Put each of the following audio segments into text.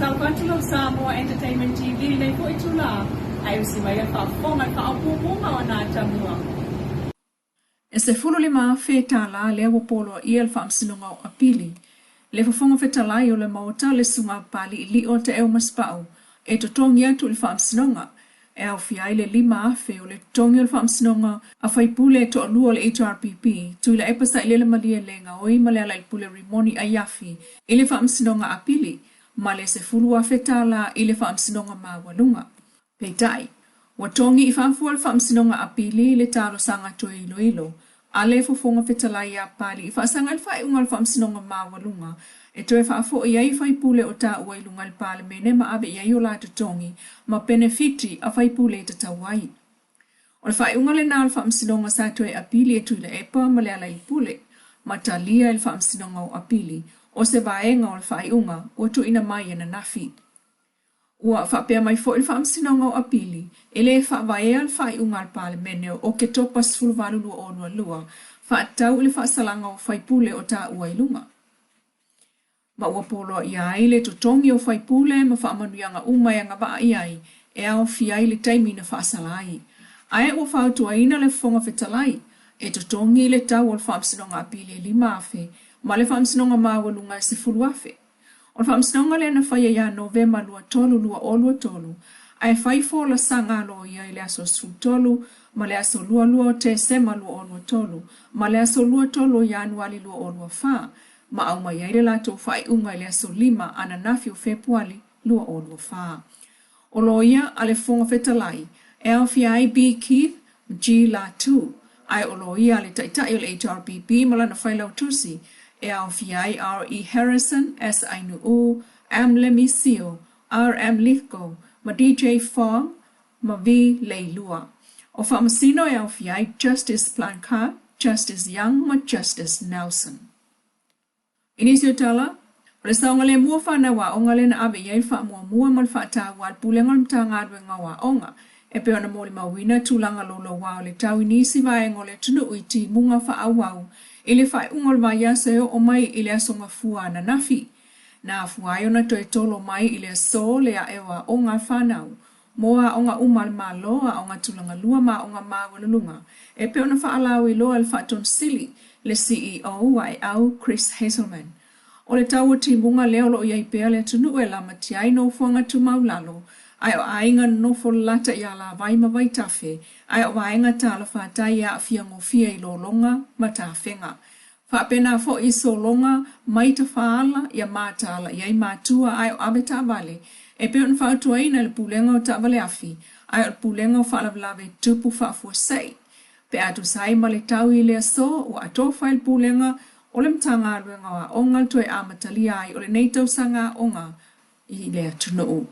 Faatalofa atu lau Samoa Entertainment TV i lenei foi itula, ae usi mai le faafofoga i le faaopoopoga o ana atamua. E $15,000 lea ua poloaia e le Faamasinoga o Apili, le Fofoga Fetalai o le Maota le Susuga Papaliilio Taeu Masepau e totogi atu i le Faamasinoga, e aofia ai le $5,000 o le totogi o le Faamasinoga a faipule e toalua o le HRPP, Tuilaepa Sailele Malielegaoi ma Lealailepule Rimoni Aiafi i le Faamasinoga Apili, ma le $10,000 i le Faamasinoga Maualuga. Peitai, ua togi i fafo e le Faamasinoga Apili le talosaga toe iloilo a le Fofoga Fetalai ia Papalii e faasaga i le faaiuga a le Faamasinoga Maualuga e toe faafoi ai faipule o taua i luga i le Palemene ma ave i ai o la totogi ma penefiti a faipule e tatau ai. O le faaiuga lena a le Faamasinoga sa toe apili e Tuilaepa ma Lealailepule, ma talia e le Faamasinoga o Apili o se vaega o le faaiuga ua tuuina mai ananafi. Ua faapea mai foi le Faamasinoga o Apili, e le faavaea le faaiuga a le Palemene o Oketopa 18 2022 faatatau i le faasalaga o faipule o taua i luga. Ma ua poloaia ai le totogi o faipule ma faamanuiaga uma e agavaa i ai e aofia ai le taimi na faasala ai. Ae ua fautuaina le Fofoga Fetalai e totogi le tau o le Faamasinoga Apili e $5,000 ma le Faamasinoga Maualuga e $10,000. O le faamasinoga lea na faia ia Novema 23, 2023, ae fai folasaga a loia i le aso 13 ma le aso 22 o Tesema 2023 ma le aso 23 o Ianuali 2024, ma aumai ai le latou faaiuga i le aso 5 ananafi o Fepuali 2024. O loia a le Fofoga Fetalai, e aofia ai B. Keith ma G. Latu, ae o loia a le Taitai o le HRPP ma lana failautusi, e aofia ai R. E. Harrison, S. Ainuu, M. Lemi Sio, R. M. Lithgow ma D. J. Fong ma V. Leilua. O Faamasino e aofia ai Justice Plancard, Justice Young ma Justice Nelson. I nisi o tala, o le saogalemu o fanau aoga lea na ave i ai le faamuamua ma le faataua a le Pulega o le Matagaluega o Aoga, e pei ona molimauina tulaga louloua o le tau i nisi vaega o le atunuu i timuga faaauau i le faaiuga o le vaiaso e oo mai i le Aso Gafua ananafi. Na afua ai ona toe tolo mai i le aso le ae o aoga a fanau mo aoga uma a le Malo, aoga tulaga lua ma aoga maualuluga, e pei ona faalauiloa e le Faatonu-sili, le CEO a Eau, Chris Hazelman. O le tau o timuga lea o lo o i ai pea le atunuu e lamatia ai nofoaga tumau lalo, ae o aiga nonofo lalata i alavai ma vaitafe, ae o vaega talafatai e aafia gofie i lologa ma tafega. Faapena foi i sologa mai tafaala ia mataala i ai matua ae o avetaavale, e pei ona fautuaina e le Pulega o Taavale Afi ae o le Pulega o Faalavelave Tupu Faafuasei. Pe a tusa ai ma le tau i le aso, ua atofa e le Pulega o le Matagaluega o Aoga le toe amatalia ai o lenei tausaga aoga i le atunuu.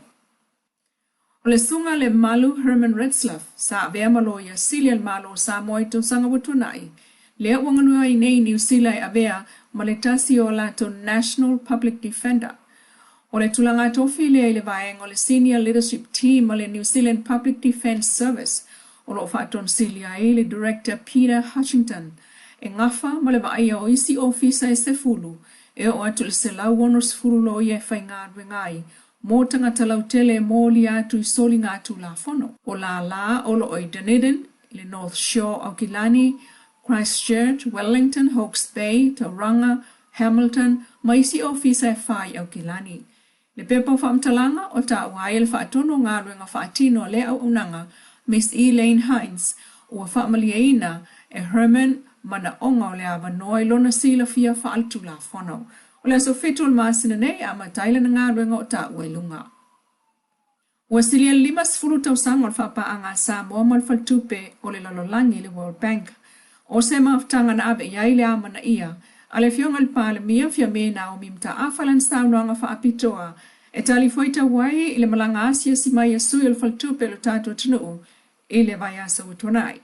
O le Susuga Lemalu Herman Retzlaff, sa avea ma Loia Sili a le Malo o Samoa i tausaga ua tuanai, lea ua galue ai nei i Niu Sila e avea ma le tasi o a latou National Public Defender. O le tulaga tofi lea i le vaega o le Senior Leadership Team a le New Zealand Public Defence Service o lo o faatonosili ai le Director Peter Hutchington e gafa ma le vaaia o isi ofisa e sefulu e oo atu i le 160 loia e faigaluega ai mo tagata lautele e molia atu i soligatulafono. O lālā o lo o i Dunedin, i le North Shore Aukilani, Christchurch, Wellington, Hawke's Bay, Tauranga, Hamilton, ma isi ofisa e fā i Aukilani. Le pepa o faamatalaga, o taua ai e le faatonu o galuega faatino a lea auaunaga, Miss Elaine Hines, ua faamalieina e Herman manaoga o le avanoa i lona silafia faaletulafono. O le aso 7 o le masina nei e amata ai lana galuega o taua i luga. Ua silia le 50 tausaga o le faapaaga a Samoa ma le Faletupe o le Lalolagi, le World Bank. O se mafutaga na ave i ai le amanaia a le Afioga i le Palemia, Fiame Naomi Mataafa lana saunoaga faapitoa e talifuaitau ai i le malaga asiasi mai a sui o le Faletupe o le tatou atunuu i le vaiaso ua tuanai.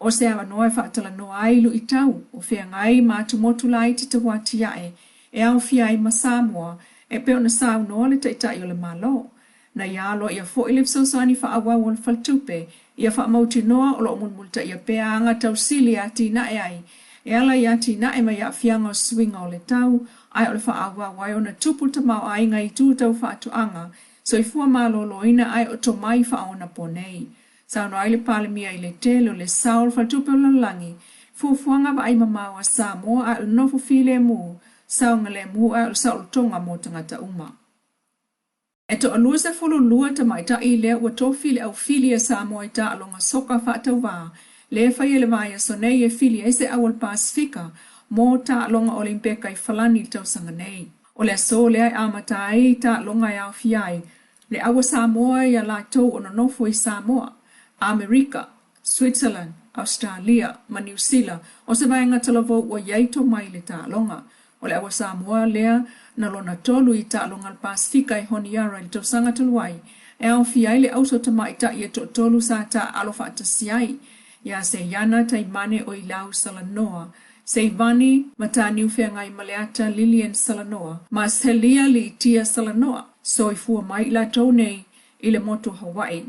O se avanoa e faatalanoa ai luitau o feagai ma atumotu laiti tauatiae e aofia ai ma Samoa e pei ona saunoa le Taitai o le Malo. Na ia aloaia foi le fesoasoani faaauau o le Faletupe ia faamautinoa o lo o mulimulitaia pea aga tausili e atinae ai e ala i atinae mai aafiaga o suiga o le tau, ae o le faaauau ai ona tupu le tamaoaiga i itu tau faatoaga, soifua maloloina ae o tomai faaonaponei. Saunoa ai le Palemia i le tele o le sao o le Faletupe o le Lalolagi, fuafuaga vaai mamao a Samoa ae o le nofo filemu, saogalemu ae o le saolotoga mo tagata uma. E toalua 12 tamaitai lea ua tofi le au fili a Samoa i taaloga soka faatauvā lea e faia i le vaiaso nei e fili ai se au o le Pasefika mo taaloga Olimpeka i Falani i le tausaga nei. O le aso lea e amata ai taaloga e aofia ai le au a Samoa ia latou o nonofo i Samoa, Amerika, Switzerland, Ausetalia ma Niu Sila o se vaega talavou ua i ai tomai i le taaloga. O le au a Samoa lea na lona tolu i taaloga a le Pasefika i Honiara i le tausaga talu ai, e aofia ai le auso tamaitai e toatolu sa taaalo faatasi ai, ia Seiana Taimane Oilau Salanoa, Seivani Mataniufeagaimaleata Lilian Salanoa ma Celia Liitia Salanoa. Soifua mai i latou nei i le motu o Hawaii.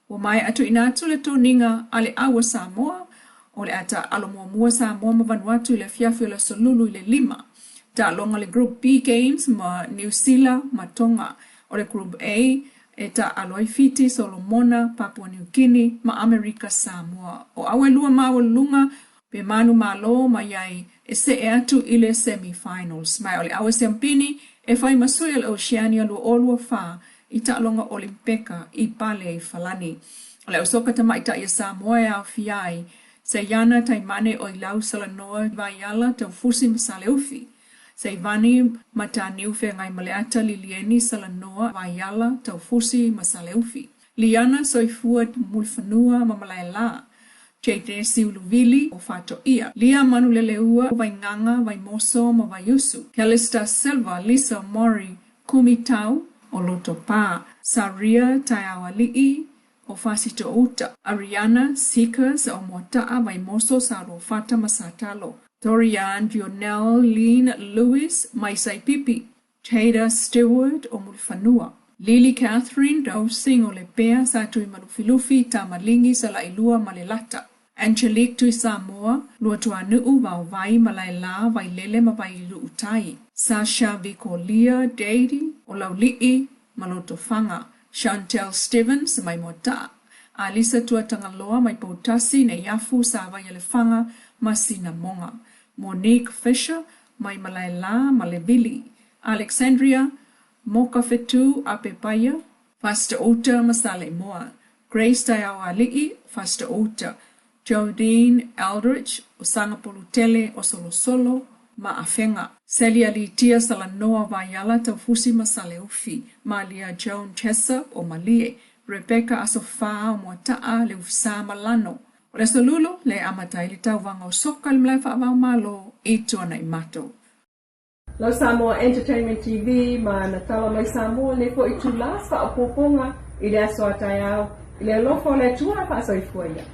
Ua maea tuuina atu le toniga a le au a Samoa, o le a taaalo muamua Samoa ma Vanuatu i le afiafi o le Aso Lulu i le 5. Taaloga le Group B Games ma Niu Sila ma Tonga. O le Group A e taaalo ai Fiti, Solomona, Papua Niu Kini ma Amerika Samoa. O au e lua maualuluga pe manumalo mai ai e see atu i le semi-finals. Ma o le au e siampini e fai ma sui o le Oceania 2024 i taaloga Olimpeka i pale i Falani. O le au soka tamaitai a Samoa e aofia ai Seiana Taimane Oilau Salanoa Vaiala Taufusi ma Saleufi, Seivani Mataniu Feagaimaleata Lilieni Salanoa Vaiala Taufusi ma Saleufi, Liana Soifua Mulifanua ma Malaela, Jadesi Uluvili o Faatoia, Lia Manuleleua Vaigaga Vaimoso ma Vaiusu, Calista Silva Lisa Mori Kumitau o Lotopa, Saria Taeaoalii o Fasitouta, Ariana Seekers o Moataa Vaimoso Saluafata ma Satalo, Dorian Dionel Lean Lewis mai Saipipi, Taylor Stewart o Mulifanua, Lily Catherine Dowsing o Lepea Sa Tuimalufilufi Tamaligi Salailua ma Lelata, Angelique Tuisamoa, Luatuanuu Vaovai Malaela Vailele ma Vailuutai, Sasha Vikolia Dady o Laulii ma Lotofaga, Chantelle Stevens mai Moataa, Alisa Tuatagaloa mai Poutasi, Neiafu, Savaia-le-Faga ma Sinamoga, Monique Fisher mai Malaela ma Levili, Alexandria Mokafetu Apepaia, Fasitouta ma Saleimoa, Grace Taeaoalii, Fasitouta, Jodene Eldridge o Sagapolutele o Solosolo ma Afega, Celia Litia Salanoa Vaiala Taufusi ma Saleufi, Malia Joan Jessup o Malie, Rebecca Asofa o Moataa, Leufisa ma Lano. O le Aso Lulu lea e amata ai le tauvaga o soka i le malae faava-o-Malo i Tuanaimato. Lau Samoa Entertainment TV ma na tala mai Samoa nei foi itulā se faaopoopoga i le aso a taeao i le alofa o le Atua a faasoifua ia.